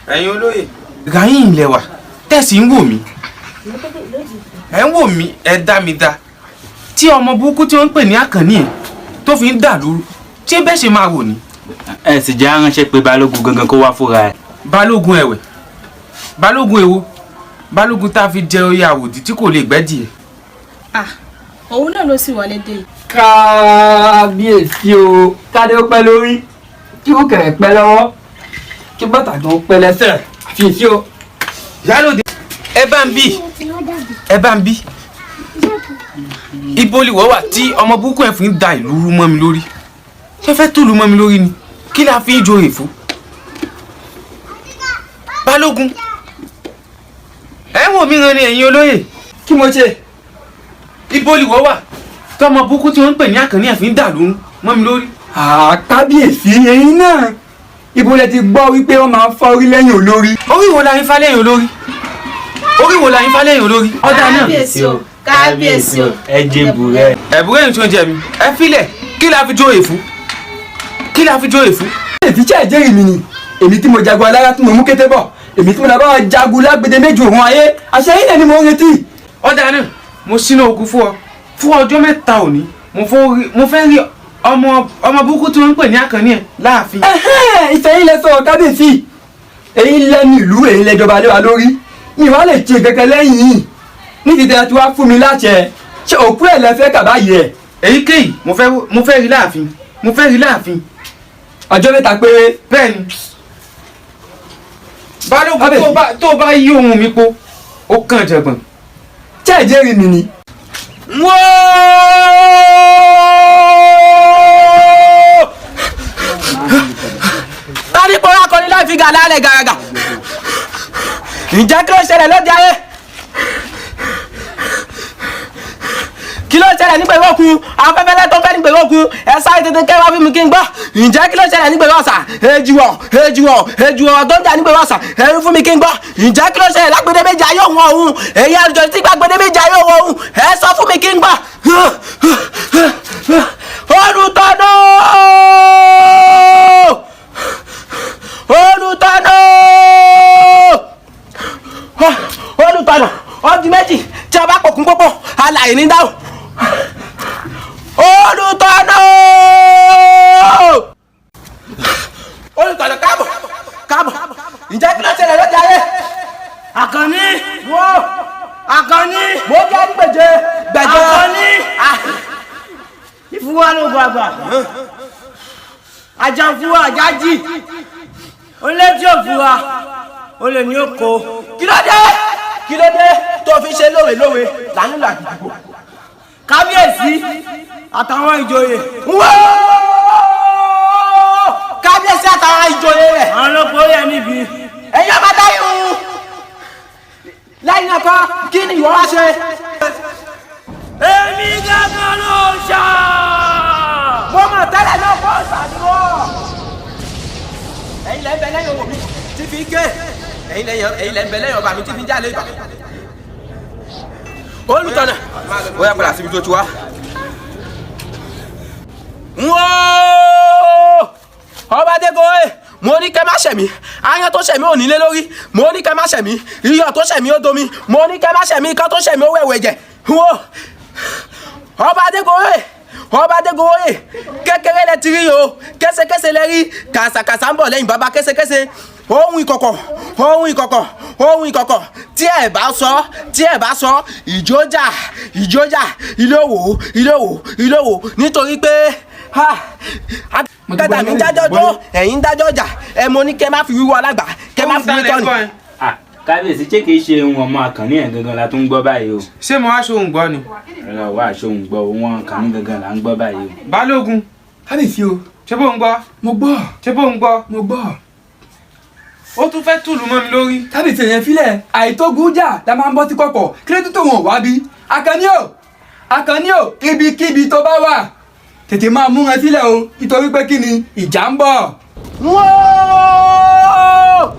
Ẹ̀yin olóyè. Gàyìn ilẹ̀ wà tẹ̀sí ń wò mí, ẹ̀ ń wò mí, ẹ̀ dá mi dá tí ọmọ burúkú tí wọ́n ń pè ní Àkànní ẹ̀ tó fi ń dà lóru, ṣé bẹ́ẹ̀ ṣe máa wò ní. Ẹ sì jẹ́ aránṣẹ́ pé balógun gangan kó wá fúnra ẹ̀. Balógun ẹ̀wẹ̀, balógun èwo? Balógun tá a fi jẹ oyè àwòdì tí kò lè gbẹ́dì ẹ̀. Ah, òun náà ló sì wọlé dé yìí. Kábíyèsí o, kádé ó pẹ́ lórí, kí ó kẹ̀rẹ̀ pẹ́ lọ́wọ́, kí bàtà gan pẹ́ lẹ́sẹ̀, àfiyèsí o. Yálòdì, ẹ bá ń bí, ẹ bá ń bí. Ibo lìwọ́ wà tí ọmọ burúkú ẹ̀ fi ń da ìlú rú mọ́ mi lórí? Ṣé fẹ́ tòlú mọ́ mi lórí ni? Kí la fi ń joyè fún? Balógun, ẹ ń wò mí ran ni, ẹ̀yin olóyè. Kí mo ṣe? Ibo lìwọ́ wà tí ọmọ burúkú tí wọ́n ń pè ní Àkànní ẹ̀ fi ń dà lóru mọ́ mi lórí? Kábíyèsí, ẹ̀yin náà, ibo lẹ ti gbọ́ wípé wọ́n máa ń fọ́ orí lẹ́yìn olórí? Orí wo la ń fá lẹ́yìn olórí? Orí wo la ń fá lẹ́yìn olórí? Ọ̀dà náà. Kábíyèsí o, kábíyèsí o. Ẹ jẹ́ bùrẹ́. Ẹ̀bùrẹ́ yìí tó ń jẹ mi, ẹ filẹ̀. Kí la fi jóyè fún? Kí la fi jóyè fún? Èyí tí ẹ jẹ́rìí mi ni èmi tí mo jagun alára, tí mo mú kété bọ̀, èmi tí mo lọ jagun lágbèdè méjì òun ayé àṣẹ yìí náà ni mo ń retí. Ọ̀dà náà, mo sínú ogun fún ọ fún ọjọ́ 3 òní. Mo fẹ́ rí ọmọ burúkú tí wọ́n ń pè ní Àkànní ẹ̀ láàfin. Ìfẹ́ yín lẹ sọ̀rọ̀, kábíyèsí. Èyí lẹ́nu ìlú, èyí lẹ́jọba lé wa lórí. Mi wá lè ṣe kankan lẹ́yìn yìí ní ti tẹ́ tí wàá fún mi láṣẹ. Ṣé òkú ẹ̀ lẹ fẹ́ kàbá yìí ẹ̀? Èyíkéyìí, mo fẹ́ rí láàfin, mo fẹ́ rí láàfin. Ọjọ́ 3 péré? Bẹ́ẹ̀ ni, balógun. Tó bá yí ohun mi po, ó kàn jẹ̀gbọ̀n. Ṣé ẹ jẹ́rìí mi ni? Wóó! Tani kò akọni láì fi gàlá rẹ̀ gàràgà? Ǹjẹ́ kí ló ṣẹlẹ̀ lóde ayé? Kí ló ṣẹlẹ̀ nígbà ìwé òkun? Afẹ́fẹ́lẹ́ tó fẹ́ nígbà ìwé òkun, ẹ sáré tètè kẹ́ wá fún mi kí n gbọ́. Ǹjẹ́ kí ló ṣẹlẹ̀ nígbà ìwé ọ̀sà? Èjìwọ̀, èjìwọ̀, èjìwọ̀ tó ń jà nígbà ìwé ọ̀sà, ẹ̀rú fún mi kí n gbọ́. Ǹjẹ́ kí ló ṣẹlẹ̀ lágbèdè méjì ayé òun ọ̀hún? Èyí àjọ tí gbàgbèdè méjì ayé òun ọ̀hún, ẹ sọ fún mi kí n gbọ́. Olùtọ́nà, olùtọ́nà, olùtọ́nà, ọdún méjì tí a bá pòkún pọ́pọ́ alàyè ní dáhùn. Olùtọ́nà, olùtọ́nà, káàbọ̀, káàbọ̀. Ǹjẹ́ kí ló ṣẹlẹ̀ lóde ayé? Àkànní! Wo! Àkànní! Mo jẹ́ gbèjè gbèjè. Àkànní! Ìfúnwa ló gbàgbà. Ajá ń fúwa, ajá jì. Olé tí ò fúwa, olè ní oko. Kí ló dé? Kí ló dé tó fi ṣe lówe lówe lánàá làdúgbò? Kábíyèsí àtàwọn ìjòyè. Wó! Kábíyèsí àtàwọn ìjòyè rẹ̀. Àwọn ló kórè ẹ níbi. Ẹ̀yin ọba dáhùn lẹ́yìn náà kọ́, kí ni ìwọ wá ṣe? Èmi gángan ló ṣá. Mo mọ̀ tẹ́lẹ̀ náà kó ṣàdúró. Ẹ̀yin lẹ́ ń bẹ lẹ́yìn owó mi tí fi ń gé. Ẹ̀yin lẹ́ ń bẹ lẹ́yìn ọba mi tí fi ń jálè ibà. Olùtọ̀nà, ó yá, padà síbi tó ti wá. Wóó! Ọba Adégoróyè, mo ní kẹ́ má ṣẹ̀mí. Aáyán tó ṣẹ̀mí ò nílé lórí. Mo ní kẹ́ má ṣẹ̀mí. Iyọ̀ tó ṣẹ̀mí ó domi. Mo ní kẹ́ má ṣẹ̀mí. Ikán tó ṣẹ̀mí ó wẹ̀wẹ̀ jẹ̀. Wó! Ọba Adégoróyè, ọba Adégoróyè, kékeré lẹ ti rí o, késekése lẹ rí, kàsàkàsà ń bọ̀ lẹ́yìn bàbá késekése. Ohun ìkọ̀kọ̀, ohun ìkọ̀kọ̀, ohun ìkọ̀kọ̀ tí ẹ bá sọ, tí ẹ bá sọ, ìjójà, ìjójà, ilé òwò, ilé òwò, ilé òwò, nítorí pé kẹta mi ń dájọ́ tó, ẹ̀yin ń dájọ́ ọjà ẹ. Mo ní kẹ́ má fi wíwọ́ alágbà, kẹ́ má fi wí tọ́ni. Kábíyèsí, ṣé kìí ṣe ohun ọmọ Àkànní ẹ̀ gangan la tún ń gbọ́ báyìí o? Ṣé mo wá ṣóhun gbọ́ ni? Rárá, wá aṣóhun gbọ́, ohun Àkànní gangan là ń gbọ́ báyìí o. Balógun. Kábíyèsí o. Ṣé bó ń gbọ́? Mo gbọ́. Ṣé bó ń gbọ́? Mo gbọ́. Ó tún fẹ́ tùlù mọ́ mi lórí. Kábíyèsí, èèyàn filẹ̀, àìtógun jà la máa ń bọ́ sí kọ̀kọ̀. Kí ló tó wọn wá bí? Àkànní o, Àkànní o, ibikíbi tó bá wà, tètè máa múra sílẹ̀ o, nítorí pé kí ni, ìjà ń bọ̀. Wóó!